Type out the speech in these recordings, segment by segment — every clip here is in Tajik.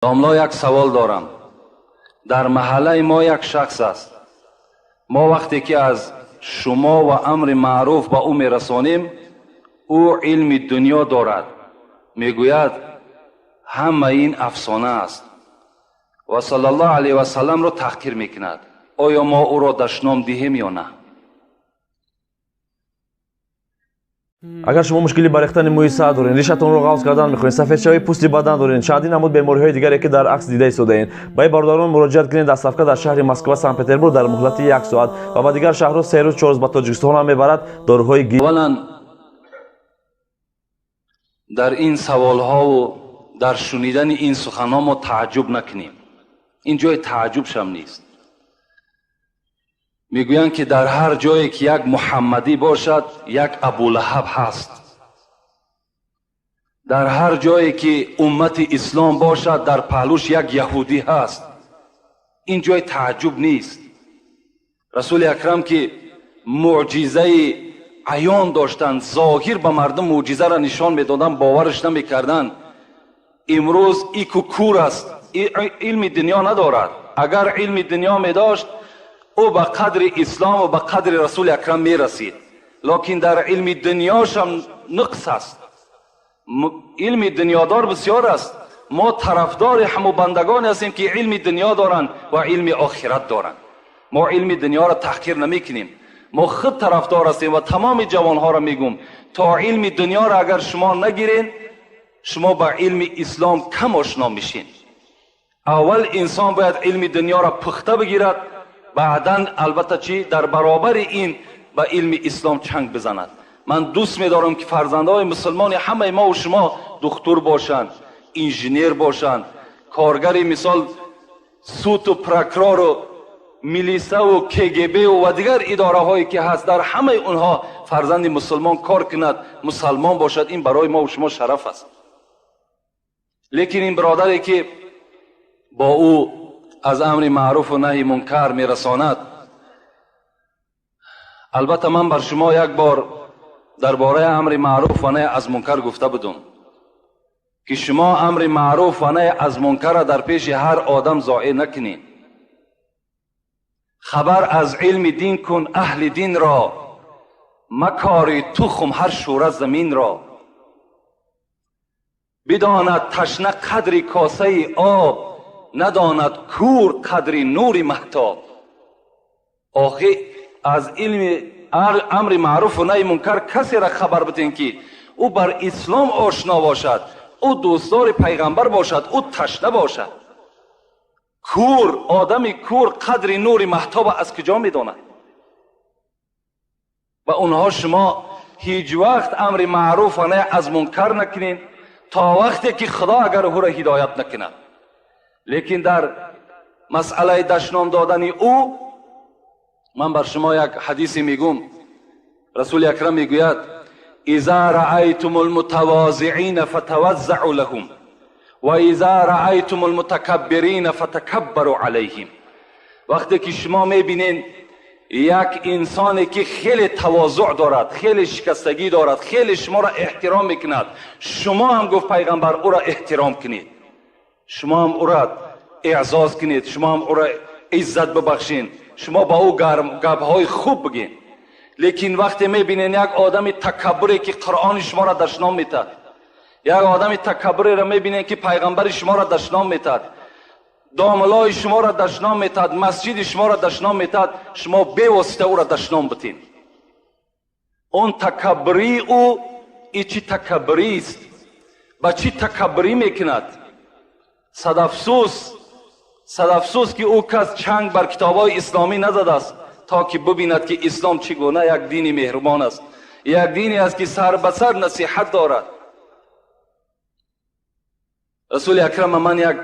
Домла, як савол дорам. Дар маҳаллаи мо як шахс аст. Мо вақте ки аз шумо ва амри маъруф ба ӯ мерасонем, ӯ илми дунё дорад. Мегӯяд, ҳама ин афсона аст ва саллаллоҳу алайҳи васалламро таҳқир мекунад. Оё мо ӯро дашном диҳем ё на? Агар шумо мушкили барехтани мӯи сар доред, ришатонро ғафз кардан мехоҳед, сафедшавии пӯсти бадан доред, чандин намуд бемориҳои дигаре ки дар акс дида истодаед, ба ин бародарон муроҷиат кунед. Доставка дар шаҳри Москва, Санкт-Петербург дар муҳлати як соат ва ба дигар шаҳрҳо 3 рӯз, 4 рӯз, ба Тоҷикистон ҳам мебарад доруҳои Аввалан, дар ин саволҳову дар шунидани ин суханҳо мо тааҷҷуб накунем. Ин ҷои тааҷҷубшам нест. Мегӯянд ки дар ҳар ҷое ки як муҳаммадӣ бошад, як Абулаҳаб ҳаст. Дар ҳар ҷое ки уммати ислом бошад, дар паҳлӯш як яҳудӣ ҳаст. Ин ҷои тааҷҷуб нест. Расули акрам ки мӯъҷизаи аён доштанд, зоҳир ба мардум мӯъҷизаро нишон медоданд, бовараш намекарданд. Имрӯз ику кур аст, илми дунё надорад. Агар илми дунё медошт, ӯ ба қадри ислом ва ба қадри Расули акрам мерасид. Локин дар илми дунёшам нуқс аст. Илми дунёдор бисёр аст. Мо тарафдори ҳаму бандагоне ҳастем ки илми дунё доранд ва илми охират доранд. Мо илми дунёро таҳқир намекунем. Мо худ тарафдор ҳастем ва тамоми ҷавонҳоро мегӯм, то илми дунёро агар шумо нагирен, шумо ба илми ислом кам ошно мешин. Аввал инсон бояд илми дунёро пухта бигирад, баъдан албатта чӣ дар баробари ин ба илми ислом чанг бизанад. Ман дӯст медорам ки фарзандҳои мусулмони ҳамаи мо шумо духтур бошанд, инженер бошанд, коргари мисол суду прокурору милисаву КГБ-ву ва дигар идораҳое ки ҳаст, дар ҳамаи онҳо фарзанди мусулмон кор кунад, мусалмон бошад. Ин барои мо шумо шараф аст. Лекин ин бародаре ки бо ӯ аз амри маъруфу наҳи мункар мерасонад, албатта ман бар шумо як бор дар бораи амри маъруф ва наҳи аз мункар гуфта будум ки шумо амри маъруф ва наҳи аз мункарро дар пеши ҳар одам зоир накунед. Хабар аз илми дин кун аҳли динро, макори тухм ҳар шӯра заминро. Бидонад ташна қадри косаи об, надонад кур қадри нури маҳтоб. Охи аз илми амри маъруфу наҳи мункар касеро хабар бидем ки ӯ бар ислом ошно бошад, ӯ дӯстдори пайғамбар бошад, ӯ ташна бошад. Кур, одами кур қадри нури маҳтоба аз куҷо медонад? Ба онҳо шумо ҳеҷ вақт амри маъруф ва наҳи аз мункар накунед то вақте ки Худо агар ӯро ҳидоят накунад. Лекин дар масъалаи дашном додани ӯ ман бар шумо як ҳадисе мегӯм. Расули акрам мегӯяд: иза раайтум алмутавозиина фатаваззау лаҳум ва иза раайтум алмутакаббирина фатакаббару алайҳим. Вақте ки шумо мебинед як инсоне ки хеле тавозӯъ дорад, хеле шикастагӣ дорад, хеле шуморо эҳтиром мекунад, шумо ҳам, гуфт пайғамбар, ӯро эҳтиром кунед, шумо ҳам ӯро эъзоз кунед, шумо ҳам ӯро иззат бибахшед, шумо ба ӯ гапҳои хуб бигед. Лекин вақте мебинед як одами такаббуре ки Қуръони шуморо дашном метад, як одами такаббуреро мебинед ки пайғамбари шуморо дашном метад, домлои шуморо дашном метад, масҷиди шуморо дашном метад, шумо бевосита ӯро дашном битед. Он такаббурии ӯ и чӣ такаббурист? Ба чӣ такаббурӣ мекунад? Садафсӯс, садафсӯс ки ӯ кас чанг бар китобҳои исломӣ назадааст то ки бибинад ки ислом чӣ гуна як дини меҳрубон аст, як дине аст ки сар ба сар насиҳат дорад. Расули акрам ман як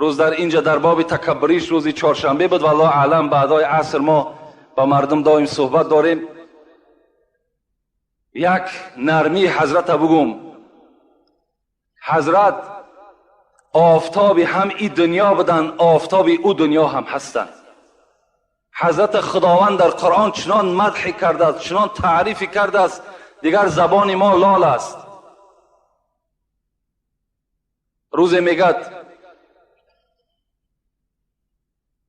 рӯз дар инҷа дар боби такаббуриш, рӯзи чоршанбе буд, валлоҳу аълам, баъдои аср мо ба мардум доим суҳбат дорем. Як нармии ҳазрата бугум. Ҳазрат офтоби ҳам и дунё буданд, офтоби ӯ дунё ҳам ҳастанд. Ҳазрати Худованд дар Қуръон чунон мадҳе кардааст, чунон таърифе кардааст, дигар забони мо лол аст. Рӯзе мегӯяд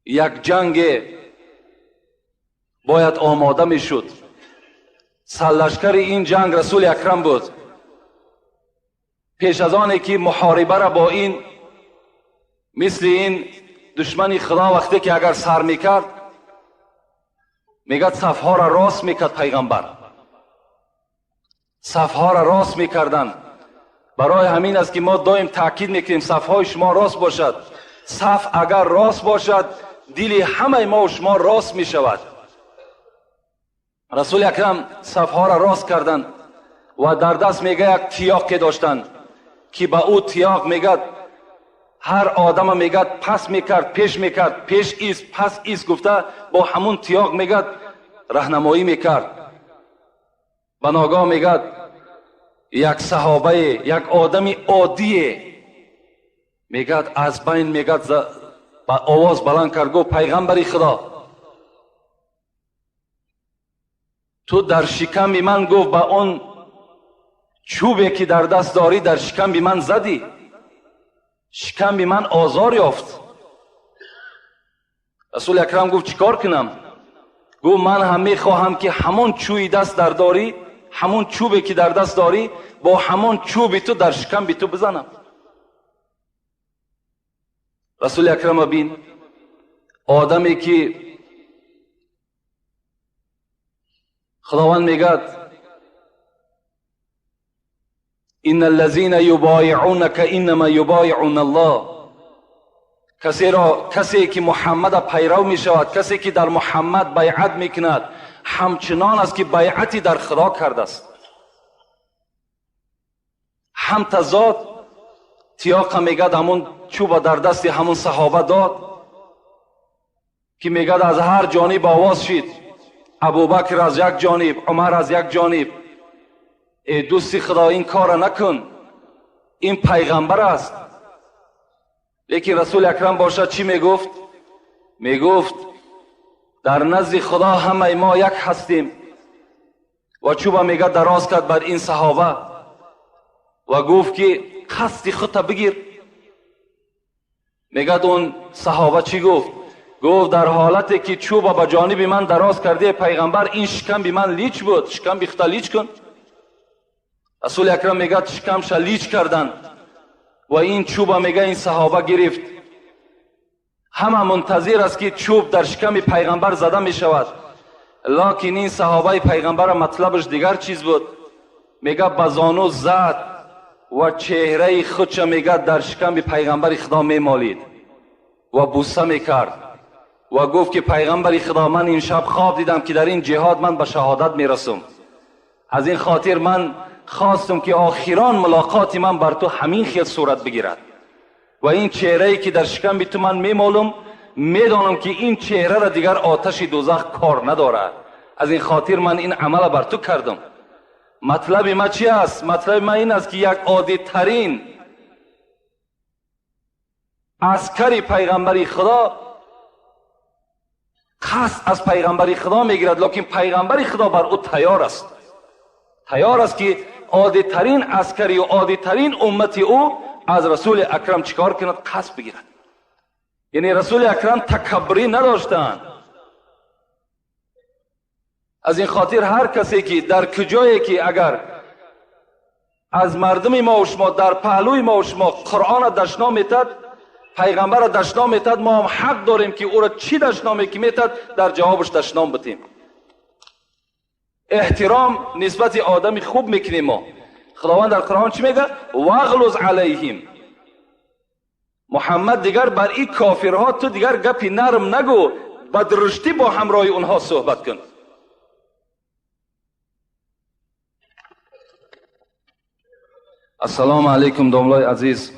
Як ҷанге бояд омода мешуд. Сарлашкари ин ҷанг Расули Акрам буд. Пеш аз оне ки муҳорибаро бо ин мисли ин душмани Худо вақте ки агар сар мекард, мегӯяд сафҳоро рост мекард пайғамбар. Сафҳоро рост мекарданд. Барои ҳамин аст ки мо доим таъкид мекунем сафҳои шумо рост бошад. Саф агар рост бошад, дили ҳамаи мо шумо рост мешавад. Расули Акрам сафҳоро рост карданд ва дар даст мегӯяд як тиёқе доштанд ки ба ӯ тиёқ мегӯяд ҳар одама мегӯяд пас мекард, пеш мекард, пеш ист, пас ист гуфта бо ҳамун тиёқ мегӯяд раҳнамоӣ мекард. Ба ногоҳ мегӯяд як саҳобае, як одами оддие мегӯяд аз байн мегӯяд ба овоз баланд кард, гуфт пайғамбари Худо, ту дар шиками ман, гуфт, ба он чӯбе ки дар даст дорӣ дар шиками ман задӣ, шиками ман озор ёфт. Расули Акрам гуфт чӣ кор кунам? Гуфт ман ҳам мехоҳам ки ҳамон чӯи даст дар дорӣ, ҳамон чӯбе ки дар даст дорӣ, бо ҳамон чӯби ту дар шиками ту бизанам. Расули Акрам бин, одаме ки Худованд мегӯяд ин аллазина юбоиъунака иннама юбоиъуна Аллоҳ, касе ки Муҳаммада пайрав мешавад, касе ки дар Муҳаммад байъат мекунад, ҳамчунон аст ки байъати дар Худо кардааст. Ҳам тазод тиёқа мегӯяд ҳамун чӯба дар дасти ҳамун саҳоба дод ки мегӯяд аз ҳар ҷониб овоз шид. Абубакр аз як ҷониб, Умар аз як ҷониб. Эй дӯсти Худо, ин корро накун, ин пайғамбар аст. Лекин Расули Акрам бошад чӣ мегуфт? Мегуфт дар назди Худо ҳамаи мо як ҳастем. Ва чӯба мегӯяд дароз кард бар ин саҳоба ва гуфт ки қасди худта бигир. Мегӯяд он саҳоба чӣ гуфт? Гуфт дар ҳолате ки чӯба ба ҷониби ман дароз кардӣ пайғамбар, ин шикамби ман лич буд, шикамби худта лич кун. Расули Акрам мегӯяд шикамша лич карданд ва ин чӯба мегӯяд ин саҳоба гирифт. Ҳама мунтазир аст ки чӯб дар шиками пайғамбар зада мешавад, локин ин саҳобаи пайғамбара матлабаш дигар чиз буд. Мегӯяд ба зону зад ва чеҳраи худша мегӯяд дар шиками пайғамбари Худо мемолид ва буса мекард ва гуфт ки пайғамбари Худо, ман ин шаб хоб дидам ки дар ин ҷиҳод ман ба шаҳодат мерасам. Аз ин хотир ман хостам ки охирон мулоқоти ман бар ту ҳамин хел сурат бигирад ва ин чеҳрае ки дар шиками ту ман мемолам, медонам ки ин чеҳраро дигар оташи дӯзах кор надорад. Аз ин хотир ман ин амала бар ту кардам. Матлаби ман чи аст? Матлаби ман ин аст ки як оддитарин аскари пайғамбари Худо қасд аз пайғамбари Худо мегирад, лекин пайғамбари Худо бар ӯ тайёр аст. Тайёр аст ки оддитарин аскари ва оддитарин уммати ӯ аз Расули Акрам чӣ кор кунад? Қасд бигирад. Яъне Расули Акрам такаббурӣ надоштанд. Аз ин хотир ҳар касе ки дар куҷое ки агар аз мардуми мо ва шумо дар паҳлӯи мо ва шумо Қуръонро дашном метад, пайғамбарро дашном метад, мо ҳам ҳақ дорем ки ӯро чӣ дашноме ки метад дар ҷавобаш дашном битем. Эҳтиром нисбати одами хуб мекунем мо. Худованд дар Қуръон чӣ мегӯяд? Вағлуз алайҳим. Муҳаммад дигар бар ин кофирҳо ту дигар гапи нарм нагӯ, ба дуруштӣ бо ҳамроҳи онҳо суҳбат кун. Ассалому алайкум домлои азиз,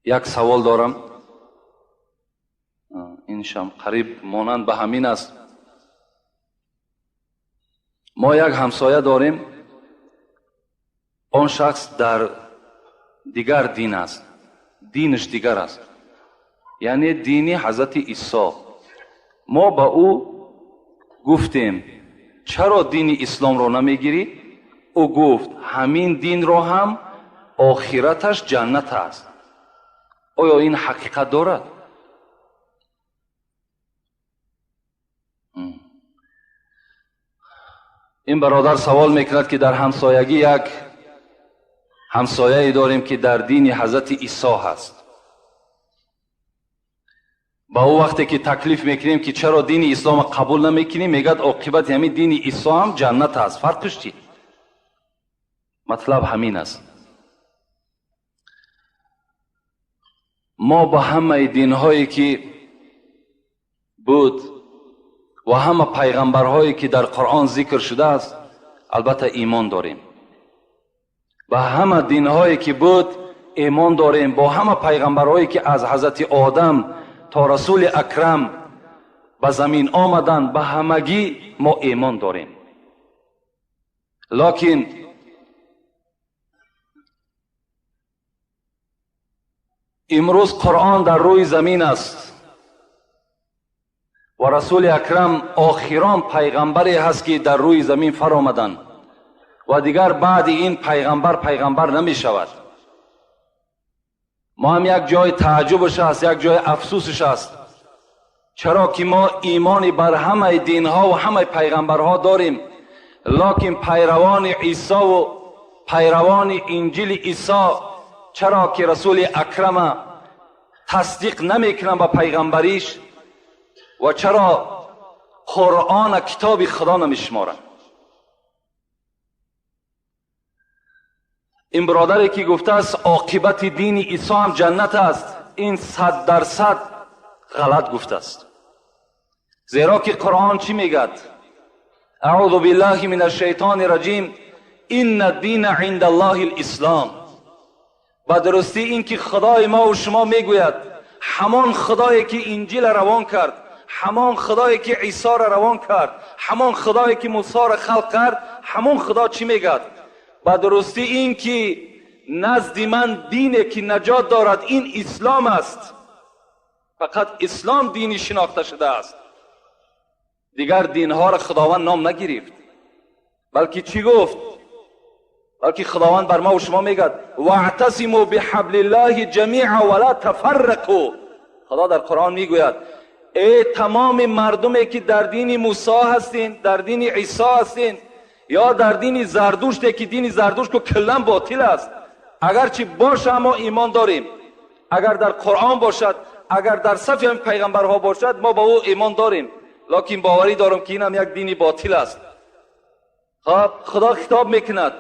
як савол дорам. Ин шам қариб монанд ба ҳамин аст. Мо як ҳамсоя дорем, он шахс дар дигар дин аст, динаш дигар аст, яъне дини ҳазрати Исо. Мо ба ӯ гуфтем чаро дини исломро намегирӣ? Ӯ гуфт ҳамин динро ҳам охираташ ҷаннат аст. Оё ин ҳақиқат дорад? Ин бародар савол мекунад, ки дар ҳамсоягӣ як ҳамсояе дорем, ки дар дини ҳазрати Исо ҳаст. Ба ӯ вақте ки таклиф мекунем, ки чаро дини ислома қабул намекунӣ, мегӯяд оқибати ҳамин дини Исо ҳам ҷаннат аст. Фарқиш чӣ? Матлаб ҳамин аст. Мо ба ҳамаи динҳое ки буд ва ҳама пайғамбарҳое ки дар Қуръон зикр шудааст, албатта имон дорем. Ба ҳама динҳое ки буд имон дорем, бо ҳама пайғамбарҳое ки аз ҳазрати Одам то Расули Акрам ба замин омаданд, ба ҳамагӣ мо имон дорем. Локин имрӯз Қуръон дар рӯи замин аст ва Расули Акрам охирон пайғамбаре ҳаст, ки дар рӯи замин фаромаданд ва дигар баъди ин пайғамбар пайғамбар намешавад. Мо ҳам як ҷои тааҷҷубаш аст, як ҷои афсусаш аст, чаро ки мо имони бар ҳамаи динҳо ва ҳамаи пайғамбарҳо дорем, локин пайравони Исо ва пайравони Инҷили Исо чаро ки Расули Акрама тасдиқ намекунанд ба пайғамбариш ва чаро Қуръона китоби Худо намешуморанд? Ин бародаре ки гуфтааст оқибати дини Исо ҳам ҷаннат аст, ин 100% ғалат гуфтааст. Зеро ки Қуръон чӣ мегӯяд? Аъузу биллаҳи мин ашшайтони раҷим, инна дина инда Аллоҳи лислом. Ба дурустӣ ин ки Худои мо ва шумо мегӯяд, ҳамон Худое ки Инҷила равон кард, ҳамон Худое ки Исоро равон кард, ҳамон Худое ки Мусоро халқ кард, ҳамон Худо чӣ мегӯяд? Ба дурустӣ ин ки назди ман дине ки наҷот дорад, ин ислом аст. Фақат ислом дини шинохта шудааст. Дигар динҳоро Худованд ном нагирифт, балки чӣ гуфт? Балки Худованд бар мо ва шумо мегӯяд ваътасиму биҳаблиллаҳи ҷамиъа ва ла тафаррақу. Худо дар Қуръон мегӯяд эй тамоми мардуме ки дар дини Мусо ҳастин, дар дини Исо ҳастин ё дар дини Зардуште ки дини Зардушт ку куллан ботил аст, агарчи боша мо имон дорем, агар дар Қуръон бошад, агар дар сафи ҳамин пайғамбарҳо бошад, мо ба ӯ имон дорем, локин боварӣ дорам ки инам як дини ботил аст. Хоб, Худо хитоб мекунад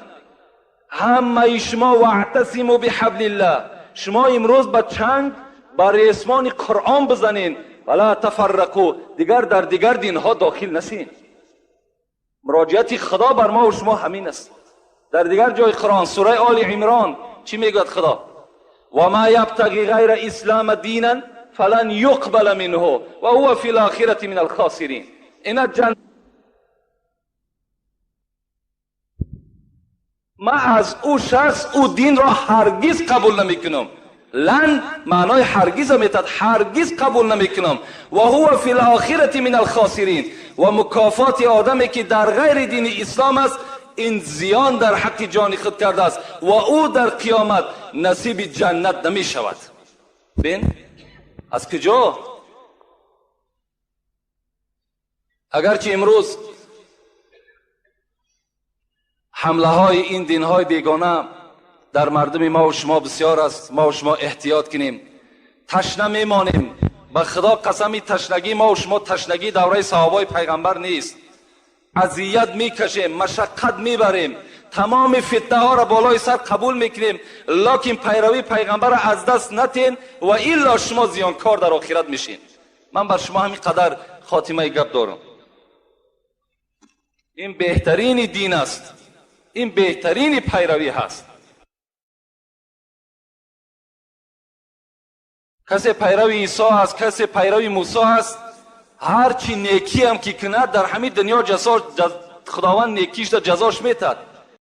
ҳамаи шумо ваътасиму биҳаблиллаҳ, шумо имрӯз ба чанг ба ресмони Қуръон бизанед, вала тафаррақу, дигар дар дигар динҳо дохил нашин. Муроҷиати Худо бар мо ва шумо ҳамин аст. Дар дигар ҷои Қуръон, сураи Оли Имрон, чӣ мегӯяд Худо? Ва ма ябтағи ғайра ислама динан фалан юқбала минҳу ва ҳува фи лохирати мин алхосирин. Ина ҷан ман аз ӯ шахс ӯ динро ҳаргиз қабул намекунам. Лан маънои ҳаргиза метад, ҳаргиз қабул намекунам. Ва ҳува фи лохирати мин алхосирин. Ва мукофоти одаме ки дар ғайри дини ислом аст, ин зиён дар ҳаққи ҷони худ кардааст ва ӯ дар қиёмат насиби ҷаннат намешавад. Бин аз куҷо? Агарчи имрӯз ҳамлаҳои ин динҳои бегона дар мардуми мо ва шумо бисёр аст, мо ва шумо эҳтиёт кунем. Ташна мемонем. Ба Худо қасами ташнагии мо ва шумо ташнагии давраи саҳобаи пайғамбар нест. Азият мекашем, машаққат мебарем, тамоми фитнаҳоро болои сар қабул мекунем, локин пайравии пайғамбарро аз даст натен ва илло шумо зиёнкор дар охират мешин. Ман бар шумо ҳамин қадар хотимаи гап дорам. Ин беҳтарини дин аст, ин беҳтарини пайравӣ ҳаст. Касе пайрави Исо аст, касе пайрави Мусо аст, ҳар чи некиам ки кунад дар ҳамин дунё Худованд некишда ҷазош метад.